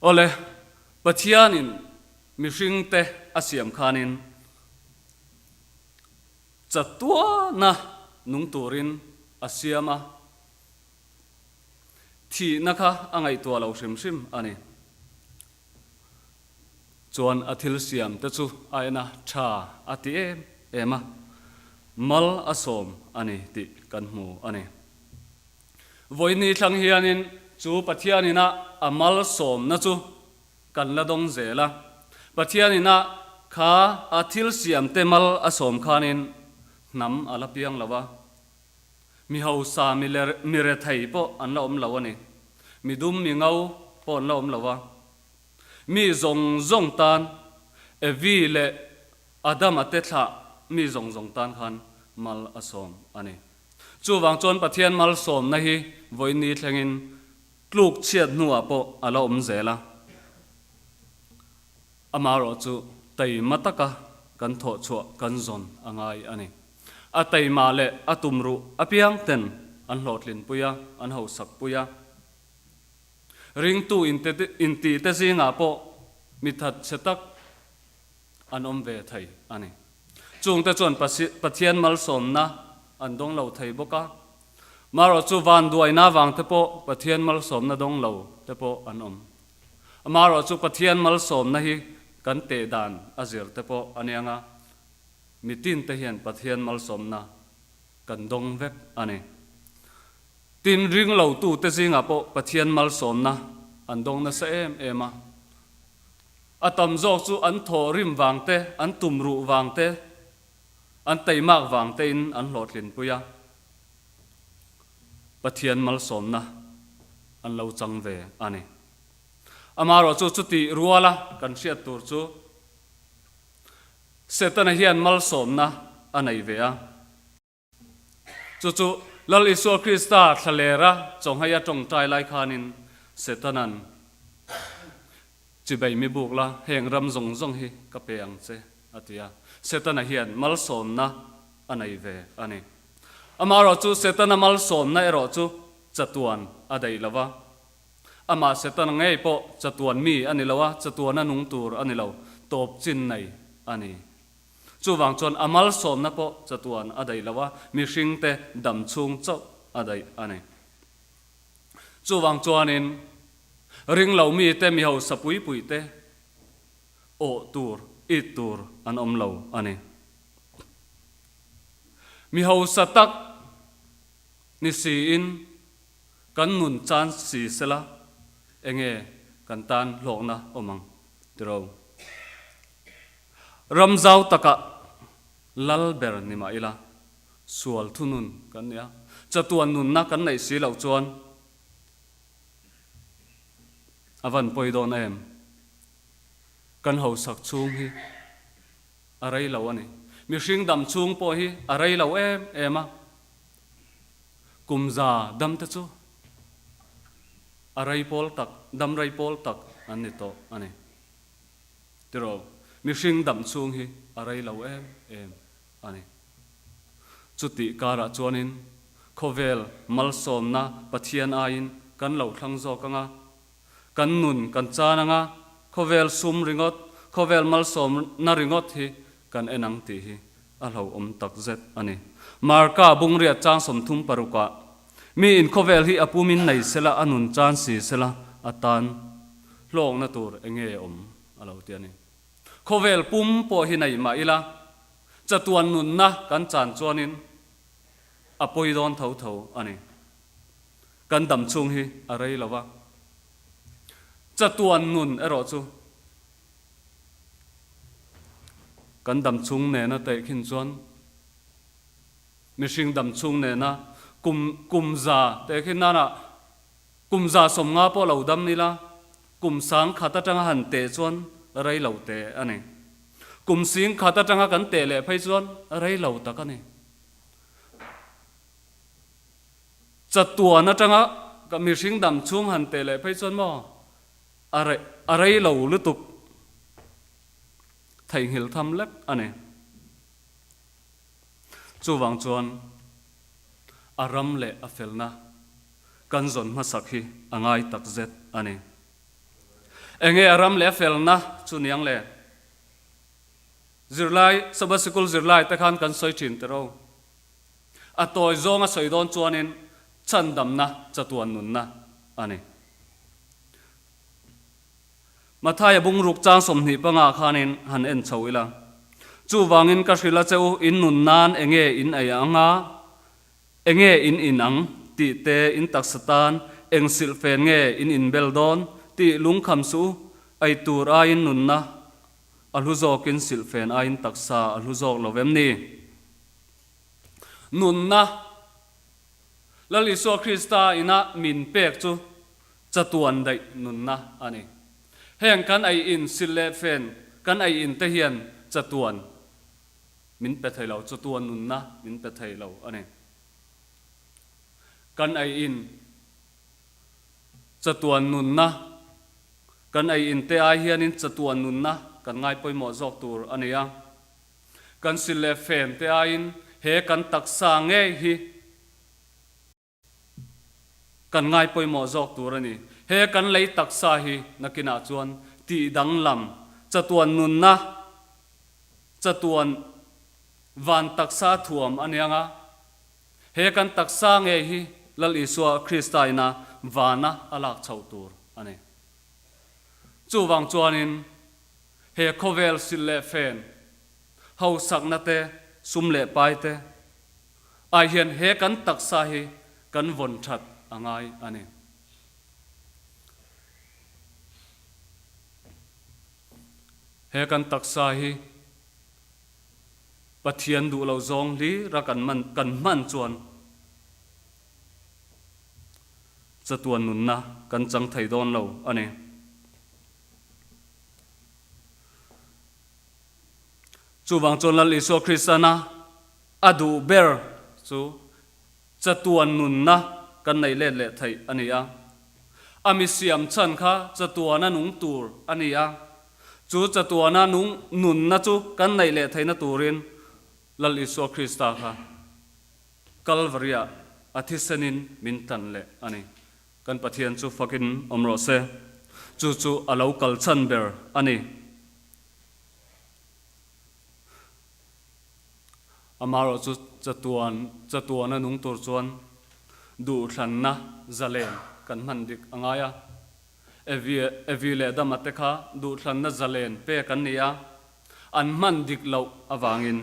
Awle, Pathianin mihringte a siam khanin chatuana nung turin a siam a, thihna kha a ngaihtuah lo hrim hrim a ni. Chuan a thil siam te chu a en a, tha a ti em em a, mal a sawm a ni tih kan hmu a ni. Vawini thlang hianin chu Pathianina a malsawmna chu kan la dawng zel a. Pathianina kha a thil siamte mal a sawm khanin hnam a la piang lo a. Mi hausa mi mi rethei pawh an la awm lo a ni. Mi dum mi ngo pawh an la awm lo a. Mi zawng zawng tan Evi leh Adama te thlah mi zawng zawng tan khan mal a sawm a ni. Chuvang chuan Pathian malsawmna hi vawiin thlengin tluk chhiat hnuah pawh a la awm zel a. Amaherawh chu taima taka kan thawh chhuah kan zawn a ngai a ni. A taima leh a tumruh apiang ten an hlawhtlinpui a, an hosakpui a. Ringtu intite zingah pawh mi thatchhe tak an awm ve thei a ni. Chungte chuan Pathian malsawmna an dawng lo thei bawk a, marawh chu vanduaina avangte pawh Pathian malsawmna dawng lo te pawh an awm. Amarawh chu Pathian malsawmna hi kan teh dan a zir te pawh a nia nga, mitin te hian Pathian malsawmna kan dawng vek a ni. Tin, ring lo tute zingah pawh Pathian malsawmna an dawng nasa em em a. A tam zawk chu an thaw rim vang te, an tum ruh vang te, an teimak vang tein an hlawhtlinpui a, Pathian malsawmna an lo chang ve a ni. Amaherawhchu chutih ruala kan hriat tur chu Setana hian malsawmna a nei ve a. Chu chu Lal Isua Krista thlalera chawngheia tawngtai lai khanin Setanan chibei mi buk la, heng ram zawng zawng hi ka pe ang che, a ti a. Setana hian malsawmna a nei ve a ni. Amaherawh chu Setana malsawmna erawh chu chatuan a daih lo va. Amah Setana ngei pawh chatuan mi a ni lo a, chatuana nung tur a ni lo, tawp chin nei a ni. Chuvang chuan a malsawmna pawh chatuan a daih lo a, mihringte dam chhung chauh a daih a ni. Chuvang chuanin ringlo mite mi hausa pui puite awh tur, it tur an awm lo a ni. Mi hausa tak ni siin kan nun chan si sela enge kan tan hlawkna awm ang tiro. Ram zau takah lal ber ni mah ila, sual thunun kan ni a, chatuan nunna kan neih si loh chuan a van pawi dawn em? Kan hausak chhung hi a rei lo a ni. Mihring dam chhung pawh hi a rei lo em em a, kum za dam te chu a rei pawl tak, dam rei pawl tak an ni tawh a ni. Tiraw, mihring dam chhung hi a rei lo em em a ni. Chutih karah chuanin khawvel malsawmna Pathian aiin kan lo thlang zawk anga, kan nun kan chan anga, khawvel sum ringawt, khawvel malsawmna ringawt hi kan en ang tih hi a hlauhawm takzet a ni. Marka bungriat chang 36 ah, Mi in khawvel hi a pumin nei sela, a nun chan si sela, a tan hlawkna tur enge awm a lo ti a ni. Khawvel pum pawh hi nei mah ila, chatuan nunna kan chan chuanin a pawi dawn tho tho a ni. Kan dam chhung hi a rei lo va, chatuan nun erawh chu kan dam chhung nena tehkhin chuan mihring dam chhung nena kum kum za tehkhin nana kum 150 pawh lo dam ila kum 10,000 atanga han teh chuan rei lo te a ni. Kum 10,000 atanga kan teh leh phei chuan rei lo tak a ni. Chatuan atanga ka mihring dam chhung han teh leh phei chuan maw a rei a rei lo lutuk theihnghilh tham lek a ni. Chuvang chuan a ram leh a felna kan zawn hmasak hi a ngai takzet a ni. Enge a ram leh a felna chu niang le? Zirlai, Sabbath Sikul zirlai te khan kan sawi thin tiro. A tawi zawng a sawi dawn chuanin chhandamna chatuan nunna a ni. Mathaia bungruk chang 25 khanin han en chho ila. Chuvangin ka hrilh a che u, in nun nan enge in ei ang a, enge in in ang tih te, in taksa tan eng silhfen nge in inbel dawn tih lungkham suh u, ei tur aiin nunna a hlu zawkin silhfen aiin taksa a hlu zawk lo vem ni? Nunna Lal Isua Krista ina min pek chu chatuan daih nunna a ni. Heng kan ei in sil leh fen kan ei in te hian chatuan min pe thei lo, chatuan nunna min pe thei lo a ni. Kan ei in chatuan nunna kan ei in te ai hianin chatuan nunna kan ngai pawimawh zawk tur a ni a. Kan sil leh fen te aiin he kan taksa ngei hi kan ngai pawimawh zawk tur a ni. He kan lei taksa hi nakinah chuan tih danglam, chatuan nunna, chatuan van taksa thuam a nia nga. He kan taksa ngei hi Lal Isua Krista ina vana a lak chhoh tur a ni. Chuvang chuanin He khawvel sil leh fen, hausakna te, sum leh pai te ai hian he kan taksa hi kan vawn that a ngai a ni. He kan taksa hi Pathian duh lo zawng hlira kan man kan hman chuan chatuan nunna kan chang thei dawn lo a ni. Chuvang chuan Lal Isua Kristana a duh ber chu chatuan nunna kan neih let leh theih a ni a. A mi siam chhan kha chatuana nung tur a ni a. Chu chatuana nung nunna chu kan neih leh theihna turin Lal Isua Krista kha Kalvaria a thisenin min tlan leh a ni. Kan Pathian chu fakin awm rawh se. Chu chu a lo kal chhan ber a ni. Amaherawh chu chatuan chatuana nung tur chuan duhthlanna zalen kan hman dik a ngai a. Evi Evi leh Adama te kha duhthlanna zalen pek an ni a, an hman dik loh avangin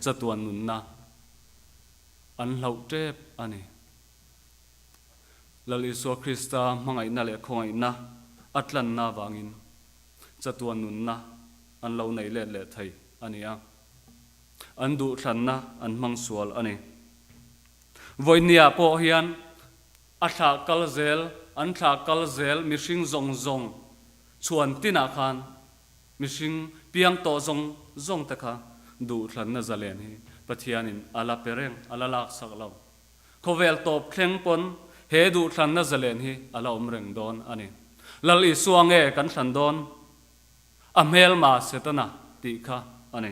chatuan nunna an hlauh tep a ni. Lal Isua Krista hmangaihna leh khawngaihna a tlanna avangin chatuan nunna an lo nei let leh thei a ni a, an duhthlanna an hmang sual a ni. Vawinia pawh hian a thlah kal zel, an thlah kal zel mihring zawng zawng chhuan tinah khan mihring piang tawh zawng zawng te kha duhthlanna zalen hi Pathianin a la pe reng, a la laksak lo. Khawvel tawp thleng pawn he duhthlanna zalen hi a la awm reng dawn a ni. Lal Isua nge kan thlan dawn? A hmelma Setana tih kha a ni.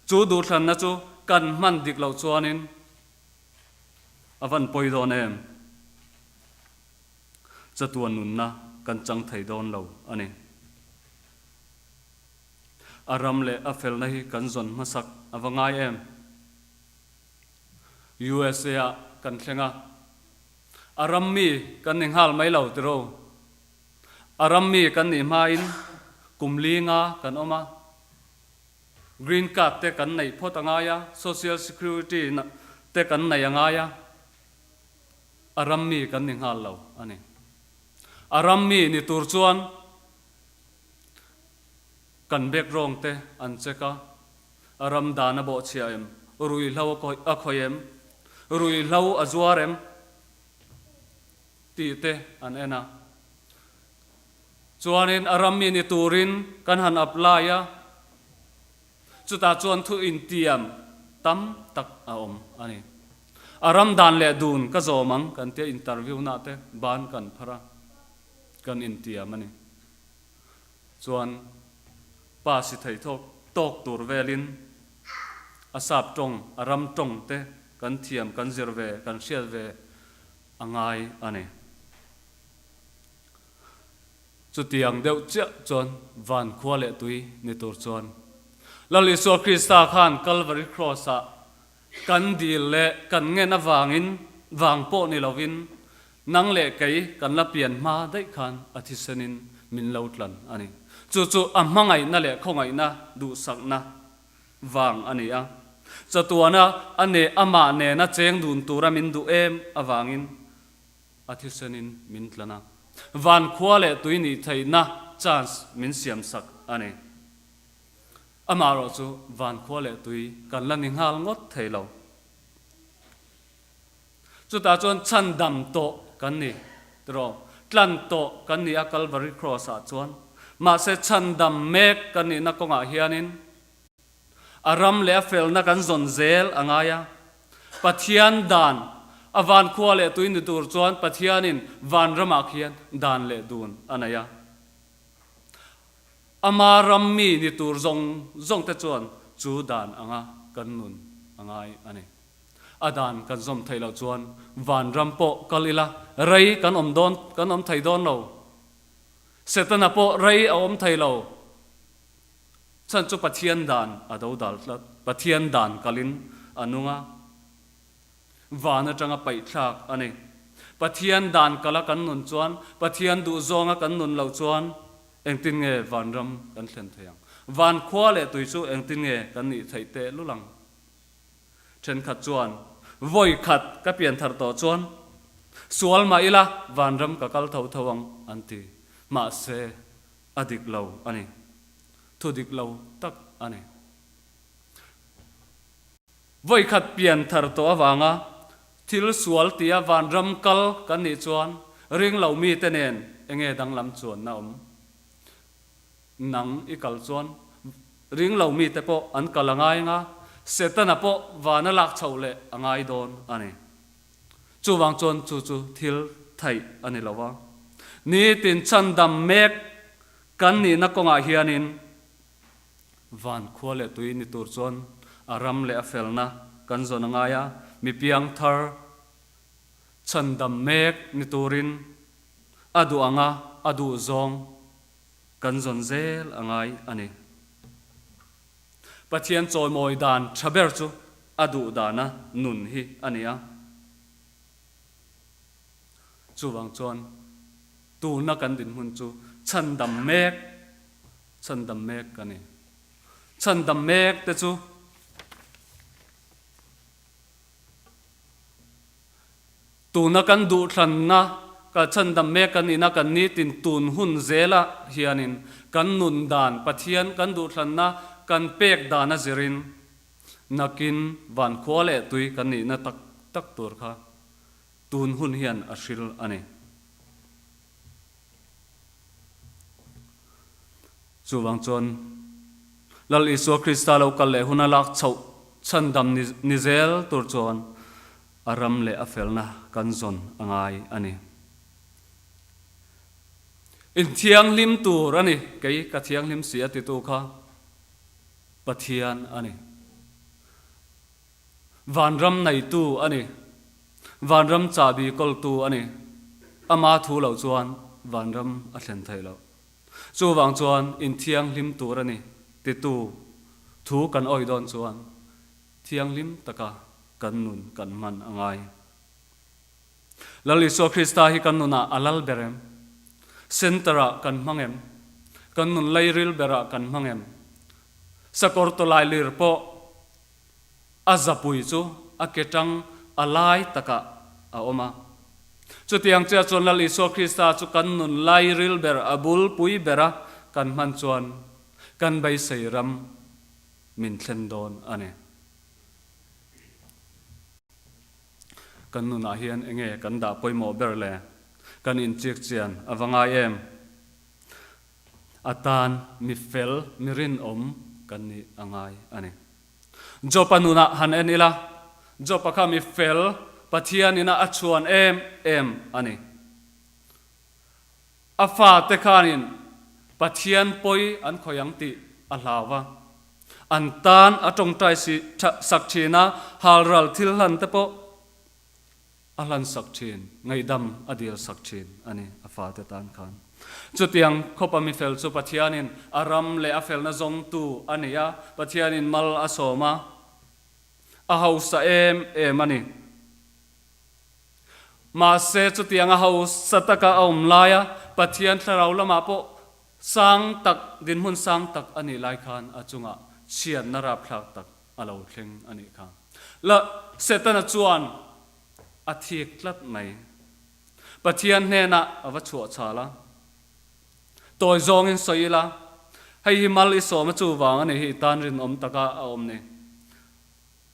Chu duhthlanna chu kan hman dik loh chuanin a van pawi dawn em? Chatuan nunna kan chang thei dawn lo a ni. A ram leh a felna hi kan zawn hmasak a va ngai em? USA ah kan thleng a, a ram mi kan ni nghal mai lo tiro. A ram mi kan nih hmain kum li nga kan awm a, green card te kan neih phawt a ngai a, social security te kan nei a ngai a, a ram mi kan ni nghal lo a ni. A ram mi ni tur chuan kan background te an check a, A ram dan a bawhchhia em? Ruihhlo a khawih em? Ruihhlo a zuar em? Tih te an en a. Chuanin a ram mi ni turin kan han apply a, chutah chuan thu intiam tam tak a awm a ni. A ram dan leh dun ka zawm ang kan tia interview na te ban kan phar a, kan intiam a ni. Chuan pa si thei thawk tawk tur velin a sap tawng, a ram tawng te kan thiam, kan zir ve, kan hriat ve a ngai a ni. Chutiang deuh chiah chuan van khua leh tui ni tur chuan Lal Isua Krista khan Kalvari Cross-ah kan dil leh kan ngen avangin vang pawh ni lovin nang leh kei kan la pian hma daih khan a thisenin min lo tlan a ni. Chu chu a hmangaihna leh khawngaihna duhsakna vang a ni a. Chatuana a ne amah nena cheng dun tura min duh em avangin a thisenin min tlan a. Van khua leh tui nih theihna chance min siamsak a ni. Amaherawh chu van khua leh tui kan la ni nghal ngawt thei lo. Chutah chuan chhandam tawh kan ni tiraw? Tlan tawh kan ni a Kalvari Cross ah chuan. Mahse chhandam mek kan nihna kawngah hianin a ram leh a felna kan zawn zel a ngai a. Pathian dan a van khua leh tui ni tur chuan Pathianin van ramah khian dan leh dun a nei a. Ama ram mi ni tur zawng zawng te chuan chu dan anga kan nun a ngai a ni. A dan kan zawm theih loh chuan vanram pawh kal ila rei kan awm dawn kan awm thei dawn lo. Setana pawh rei a awm thei lo. Chhan chu Pathian dan a do dal tlat. Pathian dan kalin a nung a. Van atanga paihthlak a ni. Pathian dan kala kan nun chuan, Pathian duhzawnga kan nun loh chuan engtin nge vanram kan thlen thei ang? Van khua leh tui chu engtin nge kan nih theih teh lul ang? Thenkhat chuan, Vawi khat ka pian thar tawh chuan sual mah ila vanram ka kal tho tho ang an ti. Mahse, a dik lo a ni. Thu dik lo tak a ni. Vawikhat pian thar tawh avanga thil sual tia vanram kal kan nih chuan ring lo mite nen enge danglam chuanna awm? Nang i kal chuan ring lo mite pawh an kal a ngai anga, Setana pawh van a lak chhoh leh a ngai dawn a ni. Chuvang chuan chu chu thil theih a ni lo a. Nitin chhandam mek kan nihna kawngah hianin Van khua leh tui ni tur chuan a ram leh a felna kan zawn a ngai a, mi piang thar chhandam mek ni turin a duh anga a duh zawng kan zawn zel a ngai a ni. Pathian chawimawi dan tha ber chu a duh dana nun hi a ni a. Chuvang chuan tuna kan dinhmun chu chhandam mek Chhandam mek ka ni. Chhandam mek te chu tuna kan duhthlanna ka chhandam mek kan nihna kan nitin tun hun zela hianin kan nun dan Pathian kan duhthlanna kan pek dan a zirin nakin vankhua leh tui kan nihna tak tak tur kha tun hun hian a hril a ni. Chuvang chuan Lal Isua Krista lo kal leh huna lak chhoh chhandam ni zel tur chuan a ram leh a felna kan zawn a ngai a ni. Inthianghlim tur a ni, kei ka thianghlim si a titu kha Pathian a ni. Vanram neitu a ni. Vanram chahbi kawltu a ni. Ama thu loh chuan vanram a thlen thei loh. Chuvang chuan inthianghlim tur a ni titu thu kan awih dawn chuan thianghlim taka kan nun kan hman a ngai. Lal Isua Krista hi kan nunah a lal ber em? Center-ah kan hmang em? Kan nun lairil berah kan hmang em? Sakawr tawlai lir pawh a zapui chu a ke tang a lai takah a awm a. Chutiang chiah chuan Lal Isua Krista chu kan nun lairil ber, a bulpui bera kan hman chuan kan beisei ram min thlen dawn a ni. Kan nunah hian enge kan dah pawimawh ber le? Kan inchik chian a va ngai em? A tan mi fel, mi rinawm kan nih a ngai a ni. Job-a nunah han en ila, Job-a kha mi fel, Pathian ina a chhuan em em a ni. A fate khanin Pathian pawi an khawih ang tih a hlau va, an tan a tawngtai si sak thin a, halral thil hlan te pawh a hlan sak thin, ngaihdam a dil sak thin a ni a fate tan khan. Chutiang khawpa mifel chu Pathianin a ram leh a felna zawngtu a ni a, Pathianin mal a sawm a, a hausa em em a ni. Mahse, chutiang a hausa taka a awm laia Pathian thlarau lamah pawh sang tak, dinhmun sang tak a nih lai khan a chungah chhiatna rapthlak tak a lo thleng a nih kha. La, Setana chuan a thik tlat mai. Pathian hnenah a va chhuah chhal a. Tawi zawngin sawi ila, hei hi mal i sawm a chuvang a nih hi i tan rinawm taka a awm ni.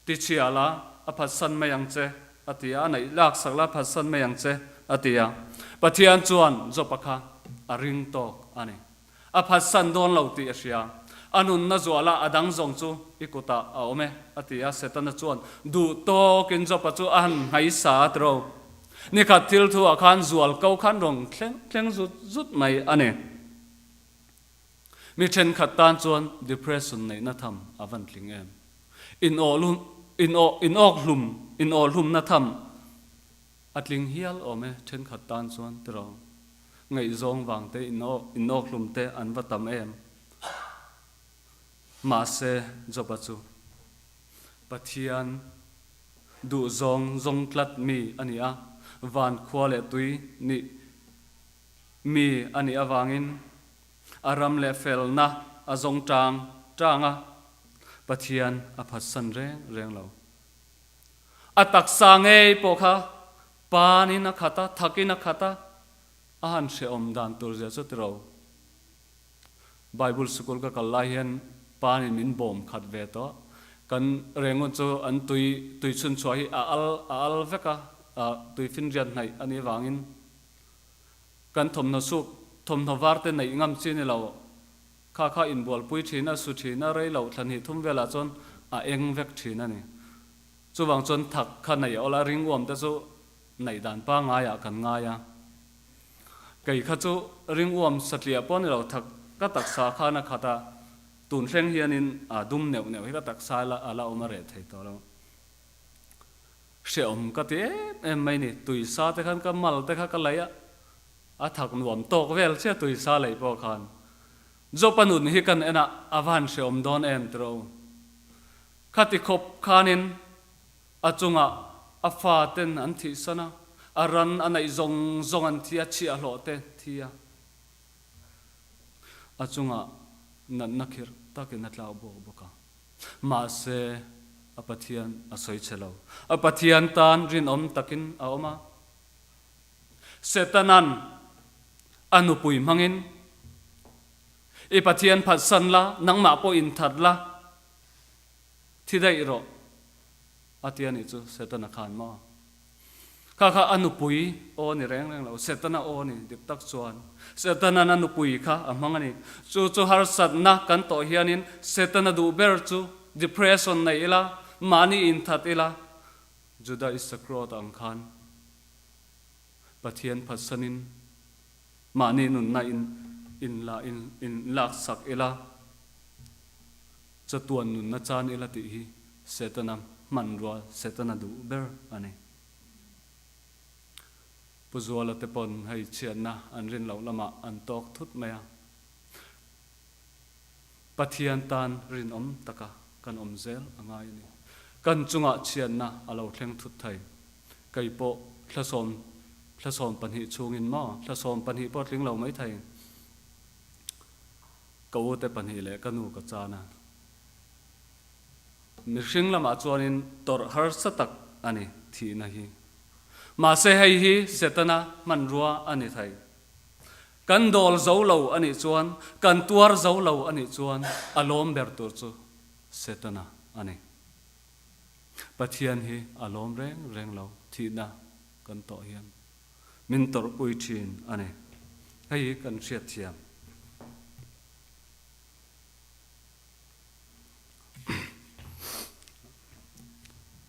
Ti chhia la, a phatsan mai ang che, a ti a, a neih lak sak la, a phatsan mai ang che, a ti a. Pathian chuan Job-a kha a ring tawk a ni. A phatsan dawn lo tih a hria. A nunna zuah la, a dang zawng chu i kutah a awm e, a ti a. Setana chuan duh tawkin Job-a chu a han nghaisa a tiro. Nikhat thil thuah khan zual ko khan rawn thleng thleng zut zut mai a ni. Mi thenkhat tan chuan depression neihna tham a van tling em? In awh in awh in awk hlum in awh hlumna tham a tling hial awm e thenkhat tan chuan tiraw? Ngaihzawng vang te in awh in awk hlum te an va tam em? Mahse Job-a chu Pathian duhzawng zawng tlat mi a ni a, van khua leh tui nih Mi a nih avangin a ram leh felna a zawng tang tang a, Pathian a phatsan reng reng lo. A taksa ngei pawh kha panin a khat a, thakin a khat a, a han hrehawm dan tur zia chu tiro. Bible sikul ka kal lai hian panin min bawm khat ve tawh. Kan rengun chu an tui tui chhunchhuah hi a al a al vek a, tui finriat hnaih a nih avangin Kan thawmhnaw suk, thawmhnaw var te neih ngam chi ni lo. Kha kha inbualpui thin a, su thin a, rei loh thla hnih thum velah chuan a eng vek thin a ni. Chuvang chuan thak kha neih a awlh a, ringuam te chu neih dan pangaiah kan ngai a. Kei kha chu ringuam satliah pawh ni lo, thak ka taksa khan a khat a, tun thleng hianin a dum neuh neuh hi ka taksa a la awm a reh thei tawh lo. Hreawm ka ti em em mai ni, tuisa te khan ka mal te kha ka laih a, a thak nuam tawk vel chiah tuisa laih pawh khan. Job-a nun hi kan en a, a va han hreawm dawn em tiro. Khati khawp khanin a chungah a fa ten an thihsan a, a ran a neih zawng zawng an thi a, chhiahhlawh te thi a. A chungah natna khirh takin a tlak bawk bawk a. Mahse, a Pathian a sawi che lo. A Pathian tan rinawm takin a awm a. Setanan a nupui hmangin, I Pathian phatsan la, nangmah pawh inthat la, thi daih rawh, a ti a nih chu Setana khan maw? Kha kha a nupui aw ni reng reng lo, Setana aw ni dik tak chuan. Setana'n a nupui kha a hmang a ni. Chu chu harsatna kan tawh hianin Setana duh ber chu depression nei ila, mahni inthat ila, Juda Isakrawt ang khan Pathian phatsanin mahni nunna in inla in laksak ila, chatuan nunna chan ila tih hi Setana hmanrua Setana duh ber a ni. Pu Zuala te pawn hei chhiatna an rin loh lamah an tawk thut mai a. Pathian tan rinawm taka kan awm zel a ngai a ni. Kan chungah chhiatna a lo thleng thut thei. Kei pawh thlasawm thlasawm pahnih chhungin maw thlasawm pahnih pawh tling lo mai thei. Ka ute pahnih leh ka nu ka chan a. Mihring lamah chuanin tawrh harsa tak a ni thihna hi. Mahse hei hi Setana hmanrua a ni thei. Kan dawl zo lo a nih chuan, kan tuar zo lo a nih chuan a lawm ber tur chu Setana a ni. Pathian hi a lawm reng reng lo thihna kan tawh hian min tawrhpui thin a ni. Hei hi kan hriatthiam.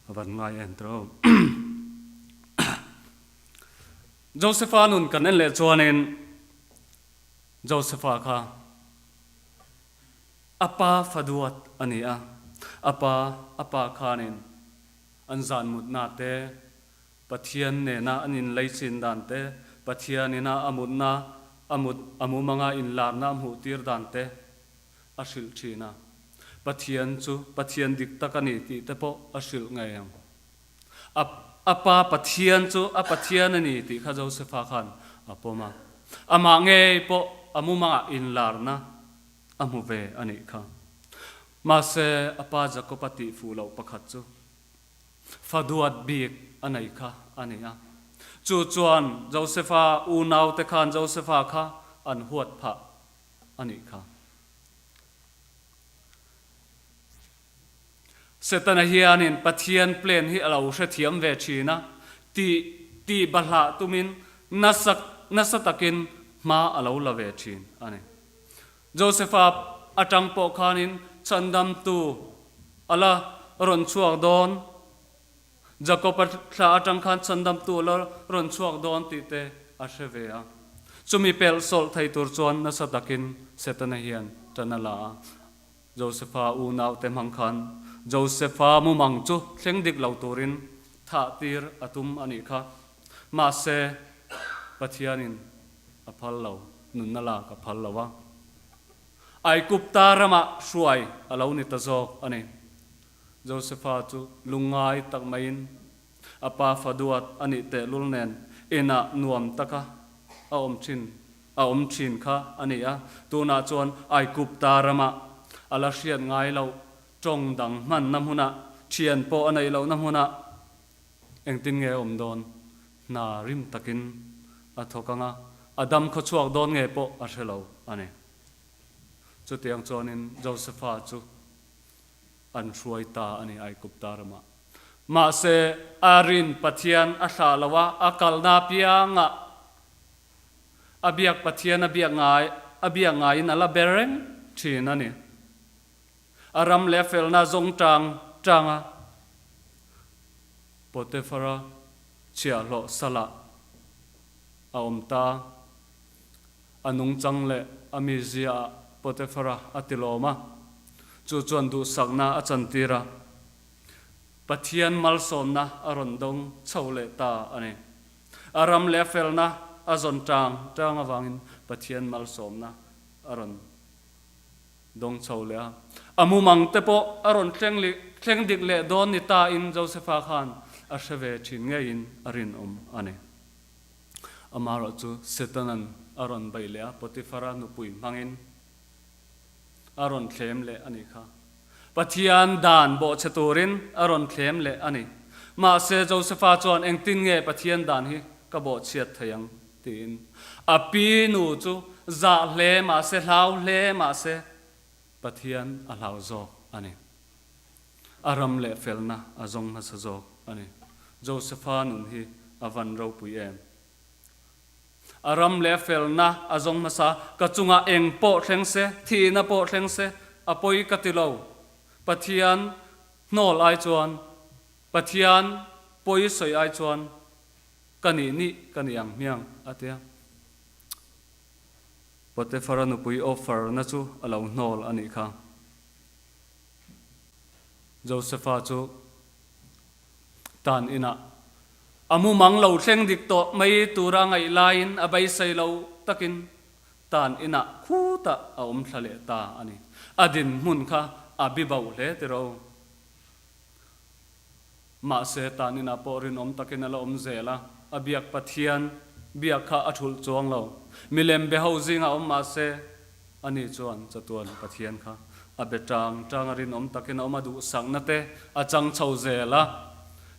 A van ngai em tawh o. Josepha nun kan en leh chuanin Josepha kha a pa fa duat a ni a, a pa a pa khanin an zan mutna te, Pathian nena an inleichin dan te, Pathianina a mutna. A mut a mumanga inlarna a hmuh tir dan te a hrilh thin a. Pathian chu Pathian dik tak a ni tih te pawh a hrilh ngei ang. A a pa Pathian chu a Pathian a ni tih kha Josefa khan a pawm a. Amah ngei pawh a mumangah inlarna a hmu ve a nih kha. Mahse a pa Jakob-a tih fuh loh pakhat chu fa duat bik a nei kha a ni a. Chu chuan Josefa unaute khan Josefa kha an huat phah a nih kha. Setana hianin Pathian plan hi a lo hrethiam ve thin a, tih tih bahlah tumin nasa nasa takin hma a lo la ve thin a ni. Josefa atang pawh khanin chhandamtu a la rawn chhuak dawn, Jakob-a thla atang khan chhandamtu a la rawn chhuak dawn tih te a hre ve a. Chumi pelh sawlh thei tur chuan nasa takin Setana hian tan a la a. Josefa unaute hmang khan Josefa mumang chu thleng dik lo turin thah tir a tum a nih kha. Mahse, Pathianin a phal lo, nunna lak a phal lo a. Aigupta ramah hruai a lo ni ta zawk a ni. Josefa chu lungngai tak maiin a pa fa duat a nih tehlul nen inah nuam taka a awm thin a awm thin kha a ni a. Tunah chuan Aigupta ramah a la hriat ngai loh tawng dang hmanna hmunah thian pawh a neih lohna hmunah Engtin nge a awm dawn? Hna rim takin a thawk ang a, a dam khaw chhuak dawn nge pawh a hre lo a ni. Chutiang chuanin Josefa chu an hruai ta a ni Aigupta ramah. Mahse, a rin Pathian a thlah lo a, a kalna apiangah a biak Pathian a biak ngai a biak ngaiin a la ber reng thin a ni. A ram leh a felna zawng tang tang a, Potiphara chhiahhlawh salah a awm ta. A nungchang leh a mizia ah Potiphara a tilawm a, chu chuan duhsakna a chantir a, Pathian malsawmna a rawn dawng chho leh ta a ni. A ram leh a felna a zawn tang tang avangin Pathian malsawmna a rawn Dawng chho leh a. A mumang te pawh a rawn thleng leh thleng dik leh dawn ni ta in Josefa khan a hre ve thin ngeiin a rinawm a ni. Amaherawh chu Setanan a rawn beih leh a, Potifara nupui hmangin a rawn thlem leh a nih kha. Pathian dan bawhchhe turin a rawn thlem leh a ni. Mahse Josefa chuan engtin nge Pathian dan hi ka bawhchhiat thei ang? Tiin a pi nu chu zah hle mahse hlau hle mahse Pathian a hlau zawk a ni. A ram leh felna a zawng hmasa zawk a ni. Josepha nun hi a van ropui em. A ram leh felna a zawng hmasa, ka chungah eng pawh thleng se, thihna pawh thleng se, a pawi ka ti lo. Pathian hnawl ai chuan, Pathian pawi sawi ai chuan Ka nih nih ka ni ang hmiang, a ti a. Potiphara nupui offer na chu a lo hnawl a nih kha. Josepha chu tan inah a mumang lo thleng dik tawh mai tura ngaih laiin a beisei lo takin tan inah khutah a awm thla leh ta a ni. A dinhmun kha a bi bauh hle tiro. Mahse, tan inah pawh rinawm takin a la awm zel a, a biak Pathian biak kha a thulh chuang lo. Milem be ho zingah awm mahse, ani chuan chatuan Pathian kha a be tang tang a, rinawm takin a awm a, duhsakna te a chang chho zel a.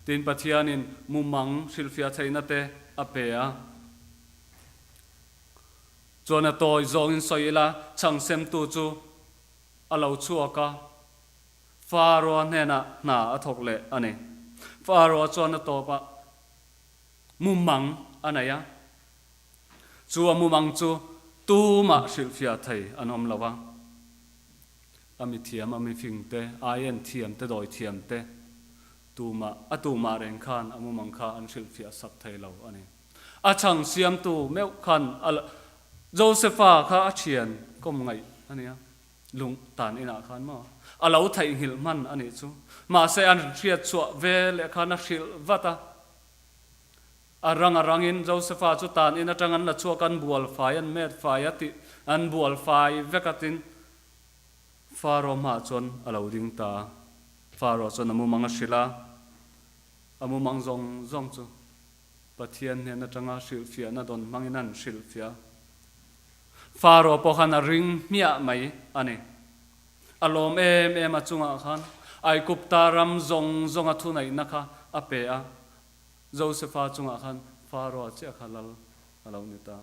Tin, Pathianin mumang hrilhfiah theihna te a pe a. Chuan a tawi zawngin sawi ila, chhangsemtu chu a lo chhuak a. Faro-a hnenah hna a thawk leh a ni. Faro-a chuan a tawpah mumang a nei a, chu a mumang chu tumah hrilhfiah thei an awm lo a. A mithiam, a mifing te, ai en thiam te, dawi thiam te, tumah, a tumah reng khan a mumang kha an hrilhfiah sak thei lo a ni. A chhang siamtu meuh khan a Josefa kha a thian kawm ngaih a nia. Lung tan inah khan maw a lo theihnghilh hman a nih chu. Mahse an hriat chhuah ve leh khan a hrilh vat a. A rang a rangin Josefa chu tan in atang an la chhuak an bual fai an met fai a tih an bual fai vek a tin Faro hmaah chuan a lo ding ta a. Faro chuan a mumang a hrilh a, a mumang zawng zawng chu Pathian hnen atanga hrilhfiahna dawn hmangin an hrilhfiah a. Faro pawh khan a ring hmiah mai a ni. A lawm em em a chungah khan Aigupta ram zawng zawnga thuneihna kha a pe a, Josefa chungah khan Faro-a chiah kha lal a lo ni ta.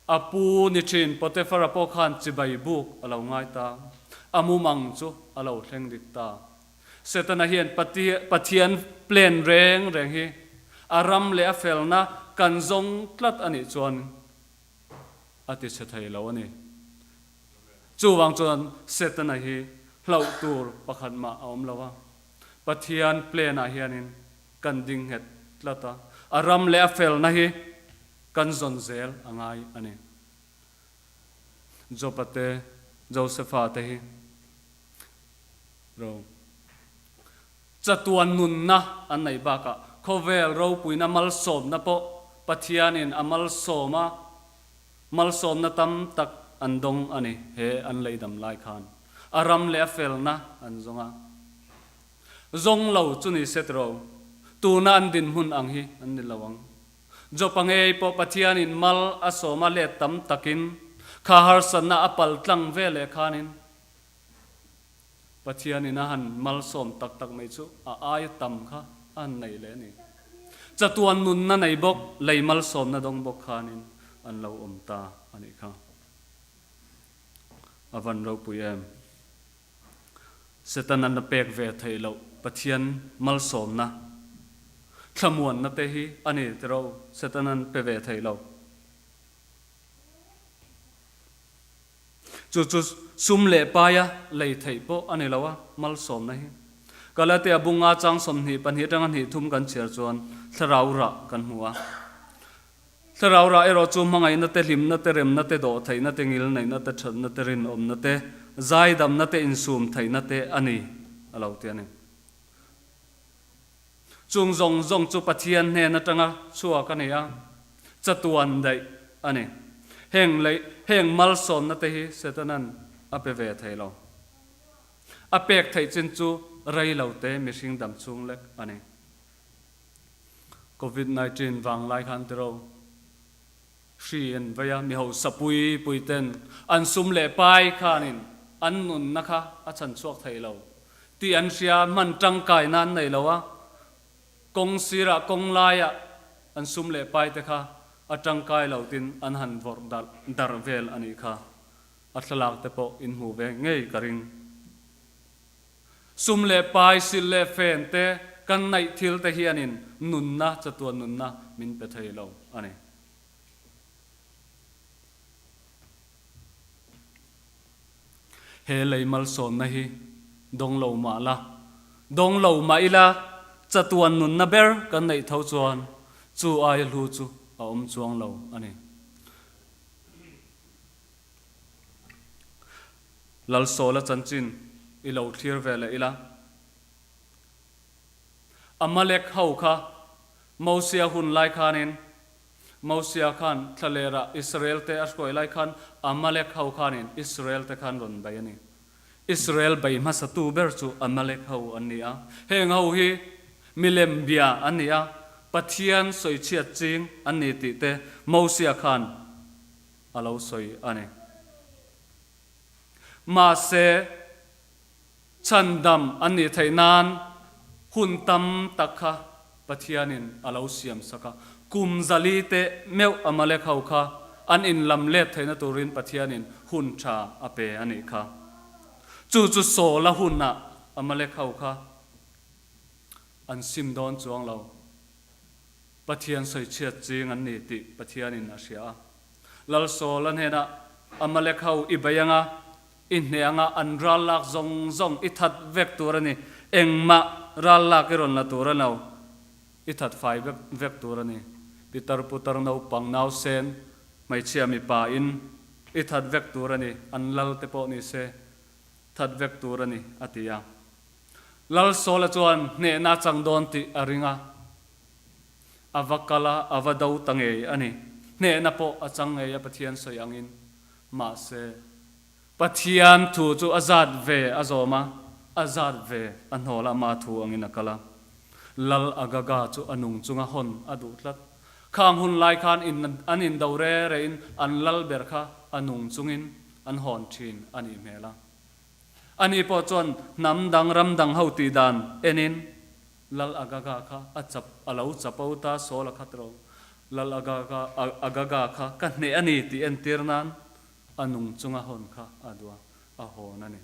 A pu ni thin Potifara pawh khan chibai buk a lo ngai ta. A mumang chu a lo thleng dik ta. Setana hian Pathian plan reng reng hi a ram leh a felna kan zawng tlat a nih chuan a ti chhe thei lo a ni. Chuvang chuan Setana hi hlauh tur pakhat mah a awm lo a. Pathian plan ah hianin kan ding nghet tlat a, a ram leh a felna hi kan zawn zel a ngai a ni. Job-a te, Joseph-a te hi ro chatuan nunna an neih bakah khawvel ropuina malsawmna pawh Pathianin a malsawm a, malsawmna tam tak an dawng a ni he an leidam lai khan. A ram leh a felna an zawng a. Zawng lo chu ni se tiraw, tuna an dinhmun ang hi an ni lo ang. Jopa ngei pawh Pathianin mal a sawm a let tam takin kha harsatna a pal tlang ve leh khanin Pathianin a han malsawm tak tak mai chu a aia tam kha a han nei leh a ni. Chatuan nunna nei bawk, lei malsawmna dawng bawk khanin an lo awm ta a nih kha. A van ropui em? Setana na pek ve theih loh Pathian malsawmna, thlamuanna te hi a ni tiro, Setana'n pe ve thei lo. Chu chu sum leh paia lei theih pawh a ni lo a, malsawmna hi. Galatia bunga chang 22 atanga hnih thum kan chhiar chuan thlarau rah kan hmu a. Thlarau rah erawh chu hmangaihna te, hlimna te, remna te, dawhtheihna te, ngilneihna te, thatna te, rinawmna te, zaidamna te, insumtheihna te a ni, a lo ti a ni. Chung zawng zawng chu Pathian hnen atanga chhuak a ni a, chatuan daih a ni. Heng lei, heng malsawmna te hi Setana'n a pe ve thei lo. A pek theih chin chu rei lo te mihring dam chhung lek a ni. Covid 19 vang lai khan tiro hri an vei a, mi hausa pui pui ten an sum leh pai khanin an nunna kha a chhan chhuak thei lo tih an hria, hman tangkai nan nei lo a, kawng sirah kawng laiah an sum leh pai te kha a tangkai lo tin an han vawrh darh darh vel a nih kha, a thlalak te pawh in hmu ve ngei ka ring. Sum leh pai, silh leh fen te, kan naih thil te hianin nunna, chatuan nunna min pe thei lo a ni. He lei malsawmna hi dawng lo mah la, dawng lo mah ila chatuan nunna ber kan neih tho chuan chu aia hlu chu a awm chuang lo a ni. Lalsawla chanchin i lo thlir ve leh ila. Amalek ho kha Mosia hun lai khanin, Mosia khan thlalerah Israel te a hruai lai khan Amalek ho khanin Israel te khan rawn bei a ni. Israel bei hmasatu ber chu Amalek ho an ni a. Heng ho hi milem bia an ni a, Pathian sawichhiat ching an ni tih te Mosia khan a lo sawi a ni. Mahse, chhandam an nih theih nan hun tam tak kha Pathianin a lo siam sak a. Kum zali teh meuh Amalek ho kha an inlam let theihna turin Pathianin hun tha a pe a nih kha. Chu chu Saul-a hunah Amalek ho kha an sim dawn chuang lo. Pathian sawichhiat ching an ni tih Pathianin a hria a. Lal Saul-a hnenah, Amalek ho i bei anga, i hneh anga an ral lak zawng zawng i that vek tur a ni, engmah ral lak i rawn la tur a lo, i that fai vek vek tur a ni. Pitar putar naupang nausen, hmeichhia mipa in i that vek tur a ni, an lal te pawh ni se, that vek tur a ni, a ti a. Lal Saul-a chuan hnehna a chang dawn tih a ring a. A va kal a, a va do ta ngei a ni. Hnehna pawh a chang ngei a Pathian sawi angin. Mahse, Pathian thu chu a zat ve a zawm a, a zat ve a hnawl a, ama thu angin a kal a. Lal Agaga chu a nung chunga hawn a duh tlat. Khang hun lai khan in an indo re rein an lal ber kha a nung chungin an hawn thin a nih hmel a. Ani pawh chuan hnam dang ram dang ho tih dan enin Lal Agaga kha a chap a lo chapo ta sawl a khat ro. Lal Agaga Agaga kha ka hneh a ni tih entir nan a nung chunga hawn kha a duh a, a hawn a ni.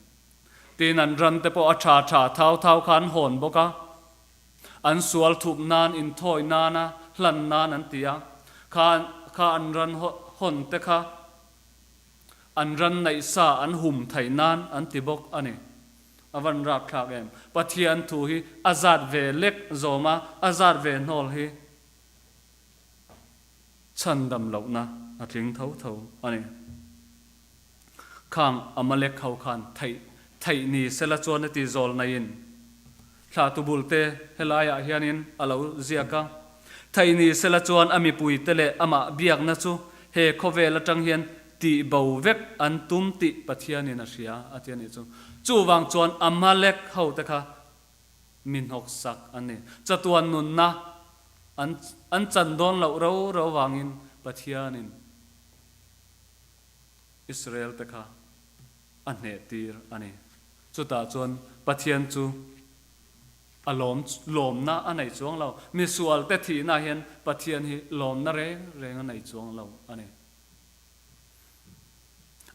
Tin an ran te pawh a tha tha thau thau kha an hawn bawk a. An sual thup nan inthawi nana hlan nan an ti a, kha kha an ran hawn te kha an ran naih sa an hum theih nan an ti bawk a ni. A van rap thlak em. Pathian thu hi a zat ve lek zawm a, a zat ve hnawl hi chhandam lohna a tling tho tho a ni. Khang Amalek ho khan theih theih ni sela chuan a ti zawl naiin thlahtu bulte helaiah hianin a lo ziak a. Theih ni sela chuan a mipuite leh amah biakna chu he khawvel atang hian tih bo vek an tum tih Pathianin a hria a ti a nih chu. Chuvang chuan Amalek hote kha mi hnawksak an ni. Chatuan nunna an an chan dawn loh ro ro vangin Pathianin Israel te kha a hneh tir a ni. Chutah chuan Pathian chu a lawm lawmna a nei chuang lo. Misual te thihna hian Pathian hi lawmna reng reng a nei chuang lo a ni.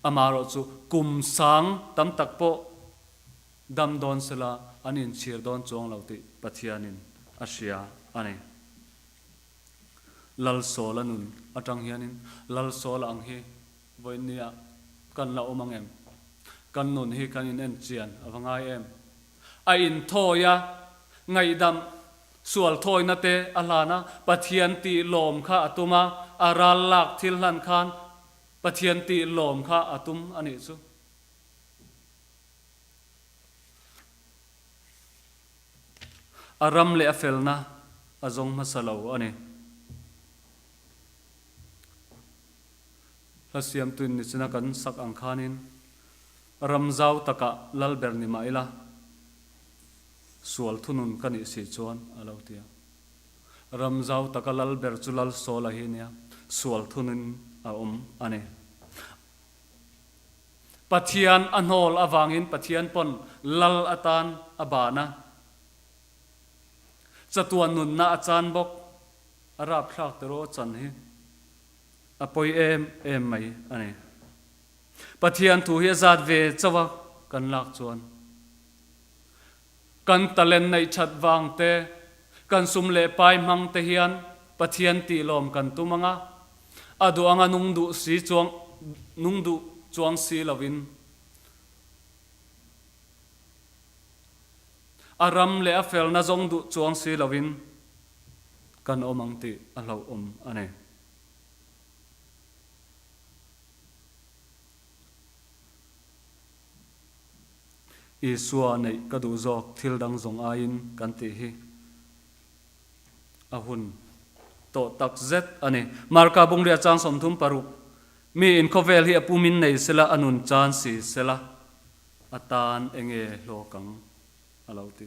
Amaherawh chu kum sang tam tak pawh dam dawn sela an inchhir dawn chuang lo tih Pathianin a hria a ni. Lalsawla nun atang hianin Lalsawla ang hi vawiinnia kan la awm ang em? Kan nun hi kan in en chian a va ngai em? A inthawi a, ngaihdam sual thawina te a hlan a, Pathian tih lawm kha a tum a, a ral lak thil hlan khan Pathian tih lawm kha a tum a nih chu. A ram leh a felna a zawng hmasa lo a ni. Hla siamtuin nichina kan sak ang khanin ram zau takah lal ber ni mah ila sual thunun ka nih si chuan a lo ti a. Ram zau taka lal ber chu lal Saul a hi nia, sual thunin a awm a ni. Pathian a hnawl avangin Pathian pawn lal atan a ban a, chatuan nunna a chan bawk. A rapthlak teraw a chan hi a pawi em em mai a ni. Pathian thu hi a zat ve chauh a kan lak chuan kan talent neih that vang te, kan sum leh pai hmang te hian Pathian tih lawm kan tum ang a, A duh anga nung duh si chuang nung duh chuang si lovin a ram leh a felna zawng duh chuang si lovin kan awm ang tih a hlauhawm a ni. Isua neih ka duh zawk thil dang zawng aiin kan tih hi. A hun tawh tak zet a ni. Marka Bungria chang 36, Mi in khawvel hi a pumin nei sela a nun chan si sela a tan enge hlawk ang a lo ti.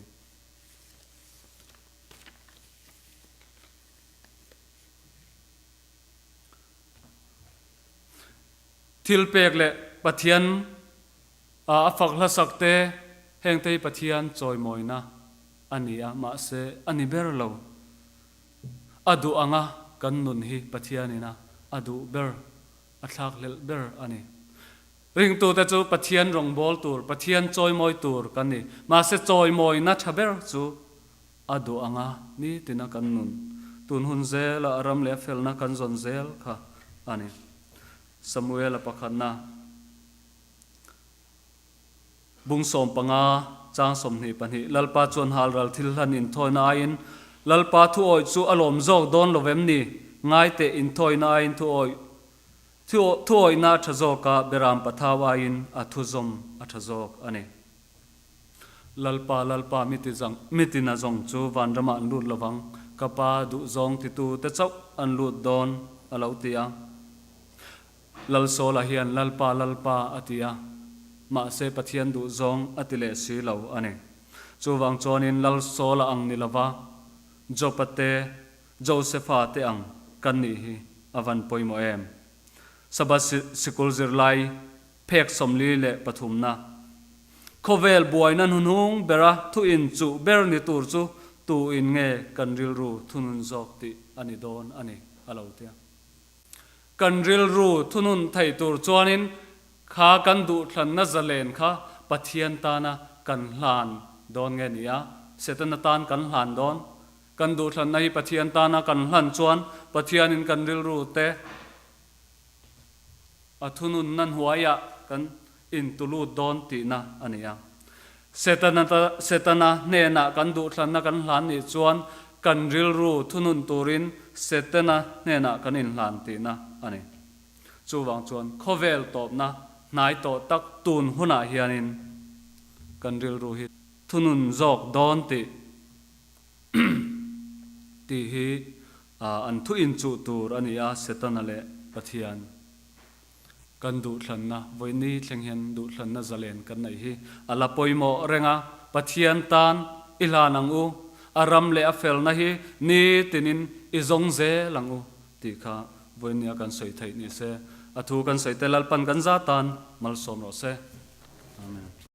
Thil pek leh Pathian a fak hlasak te hengte hi Pathian chawimawina a ni a, mahse a ni ber lo. A duh anga kan nun hi Pathianin a a duh ber, a thlakhlelh ber a ni. Ringtute chu Pathian rawngbâwl tur, Pathian chawimawi tur kan ni. Mahse chawimawina tha ber chu a duh anga nitina kan nun tun hun zela a ram leh a felna kan zawn zel kha a ni. Samuela pakhatna. Bung 15, chang 22, Lalpa chuan halral thil hlan inthawina aiin Lalpa thuawih chu a lawm zawk dawn lo vem ni? Ngai teh inthawina aiin thuawih thuawihna a tha zawk a, Beram pathau aiin a thuzawm a tha zawk a ni. Lalpa, Lalpa, mi ti zang, mi tina zawng chu vanramah an lut lovang. Ka Pa duhzawng titute chauh an lut dawn, a lo ti a. Lalsawla hian Lalpa, Lalpa a ti a, mahse Pathian duhzawng a ti leh si lo a ni. Chuvang chuanin Lalsawla ang ni lova Job-a te, Josepha te ang kan nih hi a van pawimawh em? Sabbath sikul zirlai phek 43 na khawvel buaina hnuhnung bera thu inchuh ber ni tur chu tu in nge kan rilru thunun zawk tih a ni dawn a ni, a lo ti a. Kan rilru thunun thei tur chuanin kha kan duhthlanna zalen kha Pathian tana kan hlan dawn nge ni a, Setana tan kan hlan dawn? Kan duhthlanna hi Pathian tana kan hlan chuan Pathianin kan rilru te a thununna hnuaiah kan intulut dawn tihna a ni a. Setana Setana hnenah kan duhthlanna kan hlan nih chuan kan rilru thunun turin Setana hnenah kan inhlan tihna a ni. Chuvang chuan khawvel tawpna hnai tawh tak tun hunah hianin kan rilru hi thunun zawk dawn tih tih hi an thu inchuh tur a ni a, Setana leh Pathian kan duhthlanna, vawiini thleng hian duhthlanna zalen kan neih hi a la pawimawh reng a, Pathian tan i hlan ang u, a ram leh a felna hi nitinin i zawng zel ang u tih kha vawiinia kan sawi theih ni se, a thu kan sawi te Lalpan kan za tan malsawm rawh se. Amen.